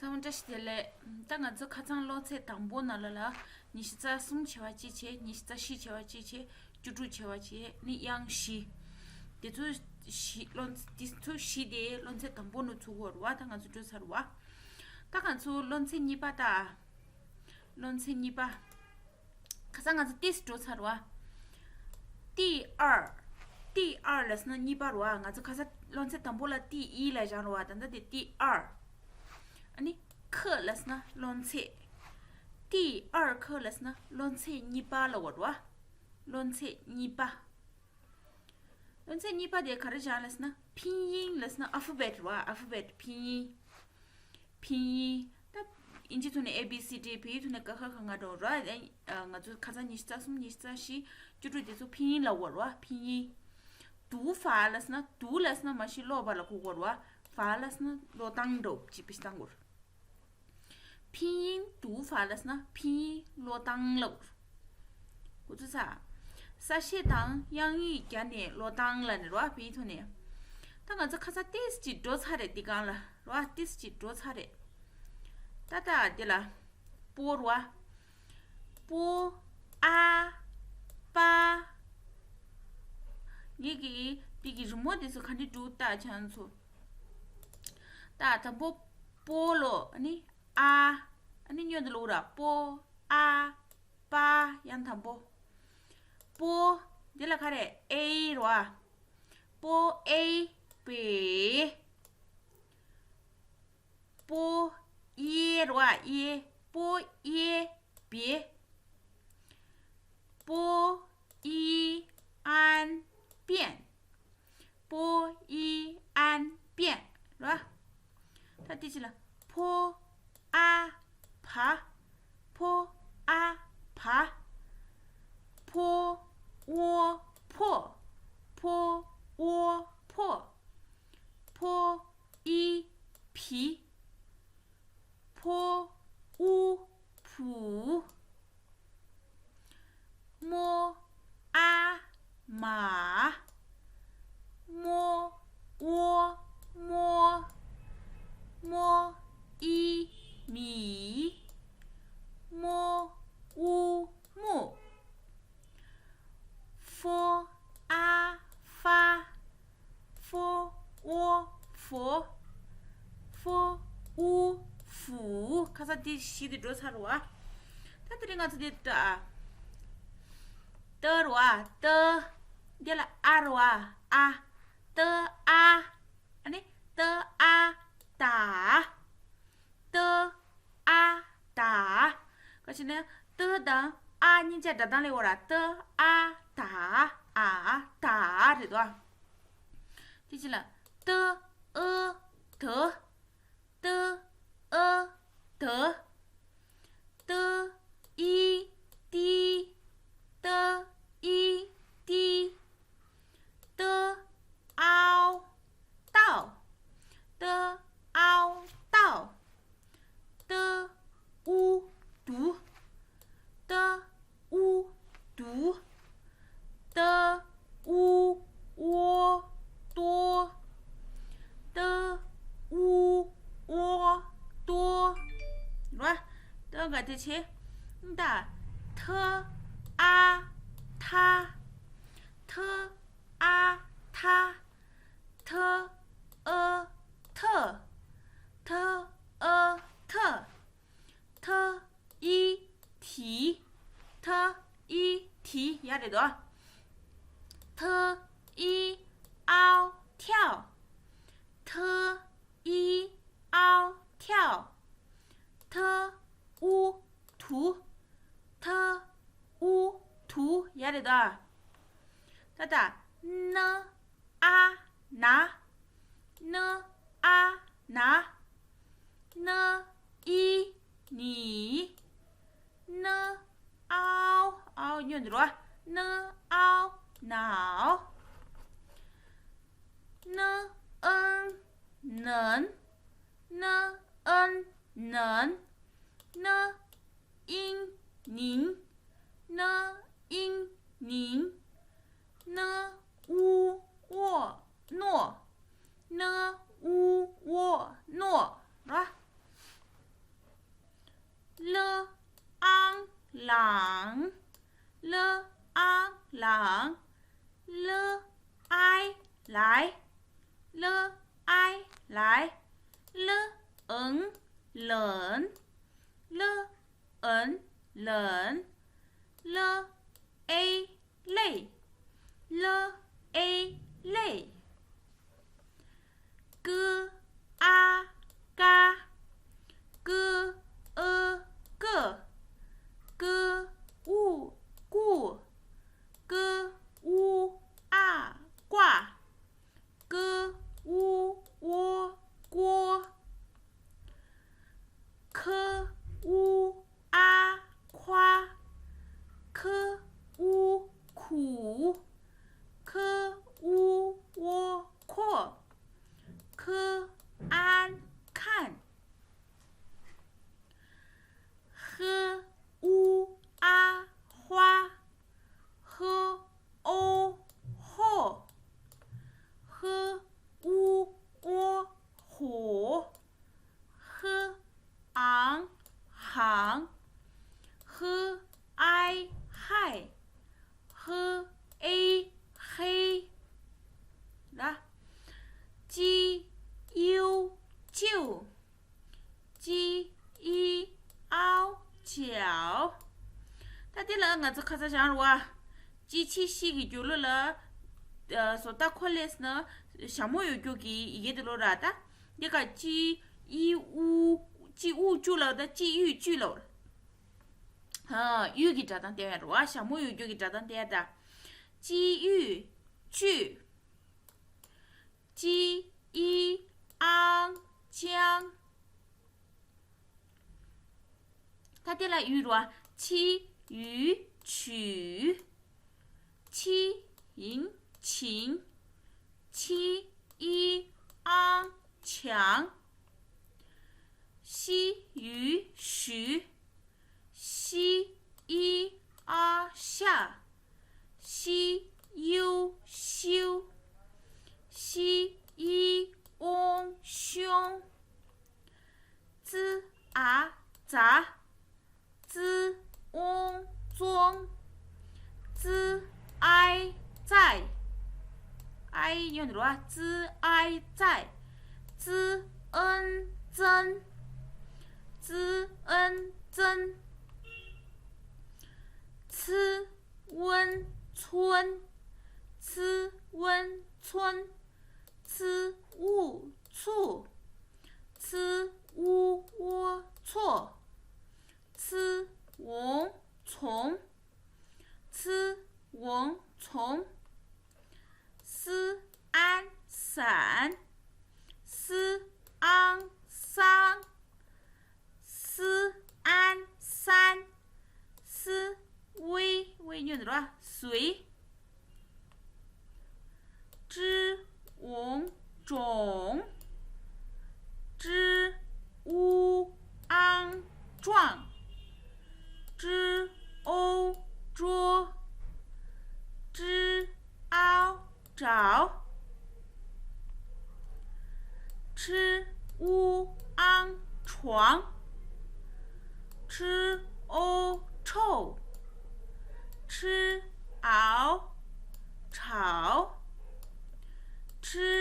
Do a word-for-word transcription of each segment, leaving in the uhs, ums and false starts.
ཚང་མ་བཀྲ་ཤིས་བདེ་ལེགས། ད་ང་ཚོ་ཁ་སང་སློབ་ཚན་དང་པོ་ནང་ལ་ལ་ཉི་ཤུ་རྩ་གསུམ་བྱས་པ་གཅིག་བྱས། ཉི་ཤུ་རྩ་བཞི་བྱས་པ་གཅིག་བྱས། བཅུ་དྲུག་བྱས་པ་གཅིག་ནི་དབྱངས་བཞི། དེ་ཚོ་བཞི་སློབ་དེ་ཚོ་བཞི་དེ་སློབ་ཚན་དང་པོ་ནས་ཚུགས་ཡོད་རེད་བ། ད་ང་ཚོ་འགྲོ་ཚར་བ། ད་ང་ཚོ་སློབ་ཚན་གཉིས་པ་ད། སློབ་ཚན་གཉིས་པ། ཁ་སང་ང་ཚོ་ཏིས་འགྲོ་ཚར་བ། 第二། 第二 ལབ་སོང་ན་གཉིས་པ་རེད་བ། ང་ཚོ་ཁ་སང་སློབ་ཚན་དང་པོ་ལ་第一 ལབ་བཞག་རེད་བ། ད་ལྟ་དེ་第二། ཨ་ནི་课 ལབ་སོང་ན་སློབ་ཚན། 第二课 ལབ་སོང་ན་སློབ་ཚན་གཉིས་པ་ལབ་དགོས་རེད་བ། སློབ་ཚན་གཉིས་པ། སློབ་ཚན་གཉིས་པ་དེ་ག་རེ་བཞག་ལབ་སོང་ན་拼音 ལབ་སོང་ན་alphabet རེད་བ། alphabet 拼音། 拼音། ད་ཨིན་ཇི་ཐོག་ནས་A B C D། བོད་ཡིག་ཐོག་ནས་ཀ་ཁ་ག་ང་འགྲོ་ར། ཨ་ང་ཚོ་ཁ་སང་ཉི་ཤུ་རྩ་གསུམ། ཉི་ཤུ་རྩ་བཞི། བཅུ་དྲུག་དེ་ཚོ་拼音 ལབ་དགོས་ར། 拼音། 读法 ལབ་སོང་ན། 读 ལབ་སོང་ན་མ་གཞི་ཀློག་པ་ལ་གོ་དགོས་ར། 法 ལབ་སོང་ན་ཀློག་སྟངས་འདྲ་བོ་ཅིག་བྱེད་སྟངས་དགོས་ར། 拼音读法 ལབ་སོང་ན་拼音ཀློག་སྟངས་ལབ་དགོས་ར། གོ་ཚོད་ས། གསལ་བཤད་དང་དབྱངས་ཡིག་བརྒྱབ་ནས་ཀློག་སྟངས་ལབ་ནས་ར། བོད་ཡིག་ཐོག་ནས། ད་ང་ཚོ་ཁ་སང་ཏིས་ཅིག་འགྲོ་ཚར་རེད། འདི་སྒང་ལ་ར། ཏིས་ཅིག་འགྲོ་ཚར་རེད། ད་ལྟ་འདི་ལ་པོ་ར། པོ། ཨ། པ། ངེད་ཀྱིས་འདི་གི་རི་མོ་འདི་ཚོ་ག་འདྲ་འདུག་ལྟ་བྱང་ཚོ། ད་དང་པོ་པོ་ལོ། ཨ་ནི་ཨ། ཨ་ནི་སྔོན་དུ་ལོག་ར། པོ། ཨ། པ། ཡང་དང་པོ། པོ། འདི་ལ་ག་རེ། ཨེ་རེད་བ། པོ་ཨེ་པེ། པོ་ཨེ་རེད་བ། ཨེ། པོ་ཨེ་པེ། པོ་ཨེ་ཨན་པེན། པོ་ཨེ་ཨན་པེན་ར། ད་དེ་ཅི་ལ། ཕོ། ཨ། བ། ཕོ། ཨ། བ། ཕོ། ཨོ། ཕོ། ཕོ། ཨོ། ཕོ། ཕོ། ཨི། བི། ཕོ། ཨུ། བུ། མོ། ཨ། མ། མོ། ཨོ། མོ། མོ། ཨི། མི། མོ། ཨུ། མུ། ཧྥོ། ཨ། ཧྥ། ཧྥོ། ཨོ། ཧྥོ། ཧྥོ། ཨུ། ཧྥུ། ཁ་སང་དེ་བཞི་དེ་འགྲོ་ཚར་བ། ད་དེ་རིང་ང་ཚོ་དེ་ཏ། ཏ་རེད་བ། ཏ། འདི་ལ་ཨ་རེད་བ། ཨ། ཏ་ཨ། ཨ་ནི་ཏ་ཨ། ཏ། ཏ་ཨ། ཏ། ག་ཅི་ནས་ཏ་དང་ཨ་གཉིས་ཆ་སྒྲ་གདངས་ལས་འོ་ར། ཏ་ཨ། ཏ། ཨ། ཏ་རེད་དོ། དེ་ཅི་ལ། ཏ་ཨ། ཏ། ཏ་ཨ། ཏ། ཏ་ཨི། ཏི། ཏ་ཨི། ཏི། ཏ་ཨའོ། ཏའོ། ཏ་ཨའོ། ཏའོ། ཏ་ཨུ། ཏུ། ཏ་ཨུ། ཏུ། ཏ་ཨུ། ཨོ། ཏོ། ཏ་ཨུ། ཨོ། ཏོ། ར། ཏ་ག་དེ་ཆེ། ད། ཐ། ཨ། ཐ། ཐ། ཨ། ཐ། ཐ། ཨ། ཐ། ཐ། ཨ། ཐ། ཐ་ཨི། ཐི། ཐ་ཨི། ཐི། ཡ་རེད་དོ། ཐ་ཨི། ཨའོ། ཐའོ། ཐ་ཨི། ཨའོ། ཐའོ། ཐ་ཨུ། ཐུ། ཐ་ཨུ། ཐུ། ཡ་རེད་དོ། ད་ད། ན། ཨ། ན། ན། ཨ། ན། ན། ཨི། ནི། ན། ཨའོ། ཨའོ་སྙོན་འདུག་རོ། ན། ཨའོ། ནའོ། ན། ཨན། ནན། ན། ཨན། ནན། ན། ཨིང་། ནིང་། ན། ཨིང་། ནིང་། ན། ཨུ། ཨོ། ནོ། ན། ཨུ། ཨོ། ནོ། ར། ལ་ཨང་ལང་། ལ་ཨང་ལང་། ལ་ཨའི་ལའི། ལ་ཨའི་ལའི། ལ་ཨང་ལན། ལ་ཨང་ལན། ལ་ཨའི་ལའི། ལ་ཨའི་ལའི། ཀ་ཨ་ཀ། ཀ་ཨ་ཀ། ཀ་ཨུ་ཀུ། ཀ་ཨུ་ཨ་ཀ། ཀ་ཨུ་ཨོ་ཀོ། ཁ་ཨུ་ཨ་ཁ། ཁ་ཨུ་ཁུ། ཁ་ཨུ་ཨོ་ཁོ། ཁ་ཨན་ཁན། ཧ་ཨུ་ཨ་ཧ། ཧ་ཨོ་ཧོ། ཧ་ཨུ་ཨོ་ཧོ། ཧ་ཨང་ཧང་། ཧ་ཨའི་ཧའི། ཧ་ཨེ་ཧེ། ལ། ཅི་ཨིའུ་ཅིའུ། ཅི་ཨི་ཨའོ་ཅའོ། ད་དེ་ལ་ང་ཚོ་ཁ་ཚ་བྱང་རུ་བ། ཅི་ཆི་ཤི་གི་རྒྱུ་ལོ་ལ། ཨ་བཟོ་ལྟ་ཁོ་ལེས་ན་ཞྭ་མོ་ཡོད་རྒྱུ་གི་ཡི་གེ་དེ་ལོ་ར་ད། འདི་ག་ཅི་ཨི་ཨུ། ཅི་ཨུ་ཅུ་ལ་ད་ཅི་ཡུ་ཅུ་ལ། ཨ་ཡུ་གི་སྒྲ་གདངས་དེ་ཡ་རུ་བ། ཞྭ་མོ་ཡོད་རྒྱུ་གི་སྒྲ་གདངས་དེ་ཡ་ད། ཅི་ཡུ་ཅུ། ཅི་ཨི་ཨང་ཅང་། ད་དེ་ལ་ཡུ་རུ་བ། ཆི་ཡུ་ཆུ། ཆི་ཡིན་ཆིང་། ཆི་ཨི་ཨང་ཆང་། ཤི་ཡུ་ཤུ། ཤི་ཨི་ཨ་ཤ། ཤི་ཡུ་ཤིའུ། ཤི་ཨི་ཨོང་ཤོང་། ཙི་ཨ་ཙ། ཙི་ཨོང་ཙོང་། ཙི་ཨའི་ཙའི། ཨའི་ཡོད་འདུག་ར། ཙི་ཨའི་ཙའི། ཙི་ཨན་ཙན། ཙི་ཨན་ཙན། ཚི་ཝན་ཚོན། ཚི་ཝན་ཚོན། ཚི་ཝུ་ཚུ། ཚི་ཝུ་ཝོ་ཚོ། ཚི་ཝོང་ཚོང་། ཚི་ཝོང་ཚོང་། སི་ཨན་སན། སི་ཨང་སང་། སི་ཨན་སན། སི་ཝེ། ཝེ་ཉོན་ར། སུའེ། ཀྲི་ཝོང་ཀྲོང་། ཀྲི་ཝུ་ཨང་ཀྲོང་། ཀྲི་ཨོ་ཀྲོ། ཀྲི་ཨའོ་ཀྲའོ། ཁྲི་ཨུ་ཨང་ཁྲོང་། ཁྲི་ཨོ་ཁྲོ། ཁྲི་ཨའོ་ཁྲའོ། ཁྲི་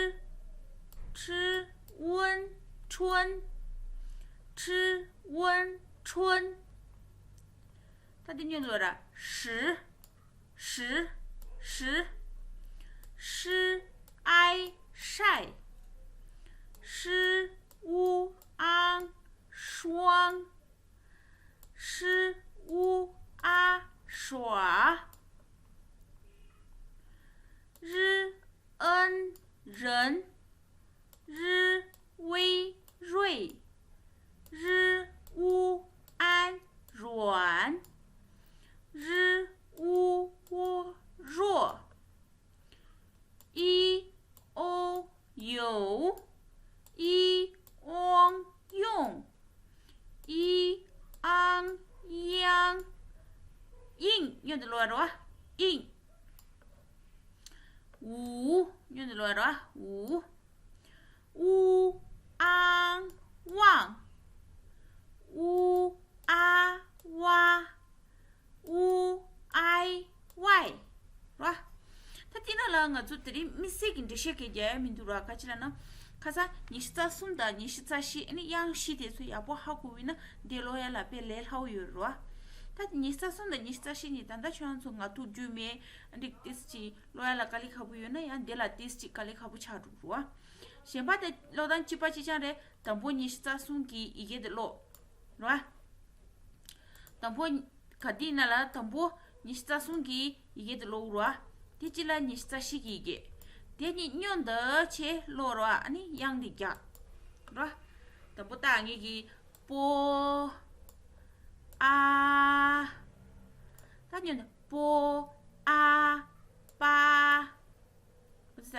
ཁྲི་ཝུན་ཁྲོན། ཁྲི་ཝུན་ཁྲོན། ད་འདི་ཉོན་ལོ་ར། ཧྲི། ཧྲི། ཧྲི། ཧྲི་ཨའི་ཧྲའི། ཧྲི་ཨུ་ཨང་ཧྲོང་། ཧྲི་ཨུ་ཨ་ཧྲོ། རི་ཨན་རན། རི་ཝེ་རུའེ། རི་ཨུ་ཨན་རུའན། རི་ཨུ་ཝོ་རོ། ཨི་ཨོ་ཡོ། ཨི་ཨོང་ཡོང་། ཨི་ཨང་ཡང་། ཨིང་། ཉོན་དུ་ལོ་རོ། ཨིང་། ཝུ། ཉོན་དུ་ལོ་རོ། ཝུ། ཨུ་ཨང་ཝང་། ཨུ་ཨ་ ལ་ང་ཚོ་དེ་རིང་དམིགས་བསལ་གྱི་འགྲེལ་བཤད་གི་རྒྱག་ཡ་མི་འདུག་ར། ག་ཅི་ལབ་ན། ཁ་སང་ཉི་ཤུ་རྩ་གསུམ་དང་ཉི་ཤུ་རྩ་བཞི། ཨ་ནི་དབྱངས་བཞི་དེ་ཚོ་ཡག་པོ་ཧ་གོ་བས་ན་འདི་ཀློག་ཡ་ལ་དཔེ་ལས་སླ་བོ་ཡོད་རེད་བ། ད་ཉི་ཤུ་རྩ་གསུམ་དང་ཉི་ཤུ་རྩ་བཞི་གཉིས་ད་ལྟ་ཁྱོད་རང་ཚོ་ང་ཐུག་རྒྱུ་མེད། ཨ་ནི་ཏིས་ཅིག་ཀློག་ཡ་ལ་དཀའ་ལས་ཁག་པོ་ཡོད་ན་ཡང་འདི་ལ་ཏིས་ཅིག་དཀའ་ལས་ཁག་པོ་ཆགས་འགྲོ་རེད་བ། གཞན་པ་དེ་ཀློག་སྟངས་གཅིག་པ་གཅིག་རྐྱང་རེད། དང་པོ་ཉི་ཤུ་རྩ་གསུམ་གྱི་ཡི་གེ་དེ་ཀློག་རེད་བ། དང་པོ། ག་དེ་ན་ལ་དང་པོ་ཉི་ཤུ་རྩ་གསུམ་གྱི་ཡི་གེ་དེ་ཀློག་རོགས། དེ་གཅིག་ལ་ཉི་ཤུ་རྩ་བཞི་གི་ཡི་གེ། དེ་གཉིས་མཉམ་དུ་བྱས་ཀློག་རོགས། ཨ་ནི་དབྱངས་དེ་རྒྱག་རོགས། དང་པོ་ད་ངེད་ཀྱི་པོ། ཨ། ད་མཉམ་དུ་པོ། ཨ། པ། ཟ།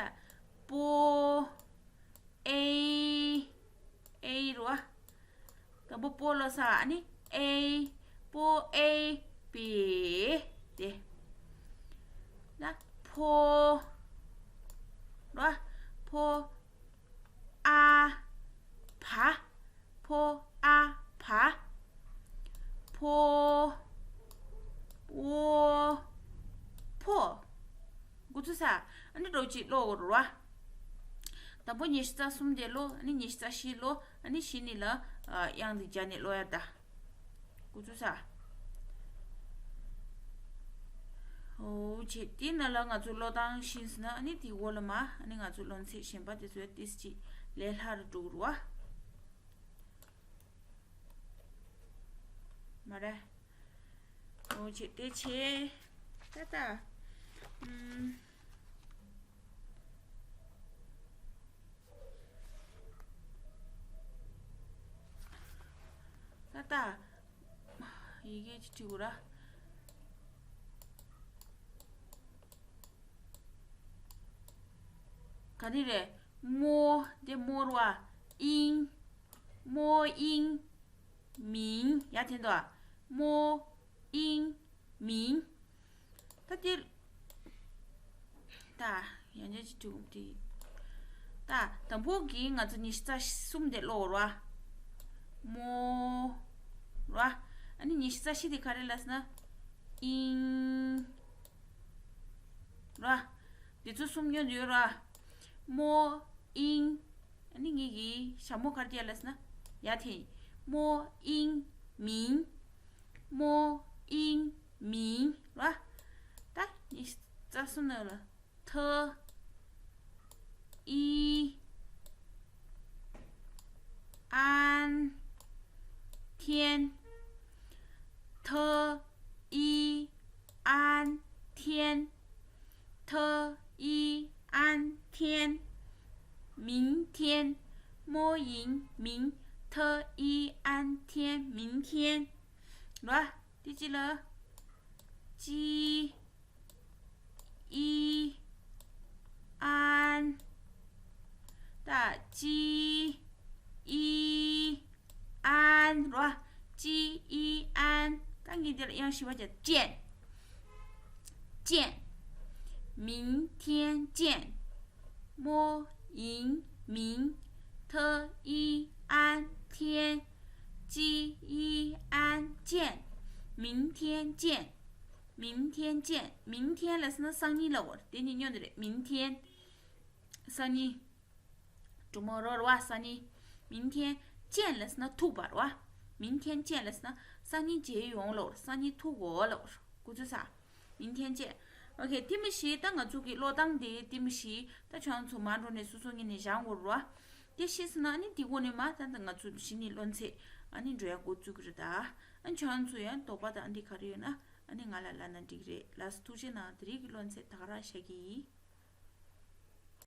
པོ། ཨེ། ཨེ་རོ། དང་པོ་པོ་ལོ་ས། ཨ་ནི་ཨེ། པོ་ཨེ། པེ། དེ། ན་ཕོ། རོ། ཕོ། ཨ། བ། ཕོ། ཨ། བ། ཕོ། འོ། ཕོ། འགོ་ཚུགས་ས། ཨ་ནི་འགྲོ་ཅིག་ཀློག་དགོས་རེད་བ། དང་པོ་ཉི་ཤུ་རྩ་གསུམ་དེ་ཀློག་ཨ་ནི་ཉི་ཤུ་རྩ་བཞི་ཀློག་ཨ་ནི་གཞི་ནས་ལ། དབྱངས་འདི་སྦྱར་ནས་ཀློག་ཡ་ད། འགོ་ཚུགས་ས། འོ་བྱས་དེ་ནང་ལ་ང་ཚོ་ཀློག་སྟངས་ཤེས་ཟིན་ན་ཨ་ནི་དེའི་འོག་ལ་མ་ཨ་ནི་ང་ཚོ་སློབ་ཚན་གཞན་པ་དེ་ཚོ་ཡ་ཏིས་ཅིག་ལས་སླ་རུ་འགྲོ་གི་རེད་བ། མ་རེད། འོ་བྱས་དེ་བྱས། ད་ད། ཨུམ། ད་ད། ཡི་གེ་ཅིག་བྲིས་དགོས་ར། ག་ནི་རེད། མོ། འདི་མོ་ར་བ། ཨིང་། མོ་ཨིང་། མིང་། ཡ་དེ་འདུག་མོ། ཨིང་། མིང་། ད་དེ། ད། ཡང་ཅིག་ཅིག་དེ། ད་དང་པོ་གི་ང་ཚོ་ཉི་ཤུ་རྩ་གསུམ་དེ་ཀློག་ར། མོ། ར། ཨ་ནི་ཉི་ཤུ་རྩ་བཞི་དེ་ག་རེ་ལབ་ཟེར་ན། ཨིང་། ར། དེ་ཚོ་གསུམ་མཉམ་དུ་ཡོད་ར། མོ། ཨིང་། ཨ་ནི་ངེད་ཀྱི་ཞྭ་མོ་ག་རེ་ལབ་ཟེར་ན། ཡ་དེ། མོ་ཨིང་མིང་། མོ་ཨིང་མིང་། ར། ད་ཉི་ཤུ་རྩ་གསུམ་ནང་ལ། ཐ། ཨི། ཨན། ཐེན། ཐ། ཨི། ཨན། ཐེན། 特一安天。明天。 མོ་ཡིན་མིང་། 特一安天། 明天། ར། དེ་གཅིག་ལ། 记一安། ད། 记一安། ར། 记一安། ད་ངས་འདིར་དབྱངས་བཞི་པ་བརྒྱབ། 见། 见། 明天见。 མོ་ཡིན་མིང་། 特一安天། 记一安见། 明天见། 明天见། 明天 ལབ་ཟེར་ན་སང་ཉིན་ལབ་དགོས་རེད། དེ་གཉིས་མཉམ་དུ་རེད། 明天། སང་ཉིན། Tomorrow རེད་བ། སང་ཉིན། 明天见 ལབ་ཟེར་ན་ཐུག་པ་རེད་བ། 明天见 ལབ་ཟེར་ན་སང་ཉིན་མཇལ་ཡོང་ལབ་དགོས་རེད། སང་ཉིན་ཐུག་གོ་ལབ་དགོས་རེད། 明天见། ཨོ་ཁེ། དེ་མི་ཤེས། ད་ང་ཚོ་གི་ཀློག་སྟངས་དེ་དེ་མི་ཤེས། ད་ཁྱོད་ཚོ་མ་འགྲོ་ནས་སོ་སོ་ངོས་ནས་སྦྱང་དགོས་རེད་བ། དེ་ཤེས་སོང་ན་ཨ་ནི་དེ་གོ་ནས་མ་ད་ད་ང་ཚོ་གཞི་ནས་སློབ་ཚན་ཨ་ནི་འགྲོ་ཡ་འགོ་བཙུགས་ཀྱི་རེད་ད། ཨ་ནི་ཁྱོད་ཚོ་ཡང་དོགས་པ་དང་འདི་ག་རེ་ཡོད་ན་ཨ་ནི་ང་ལ་ལབ་ན་འགྲིག་རེད། ལགས་སོ། ཐུགས་རྗེ་གནང་། དེ་རིང་གི་སློབ་ཚན་ད་ག་རང་བཞག་གི་ཡིན།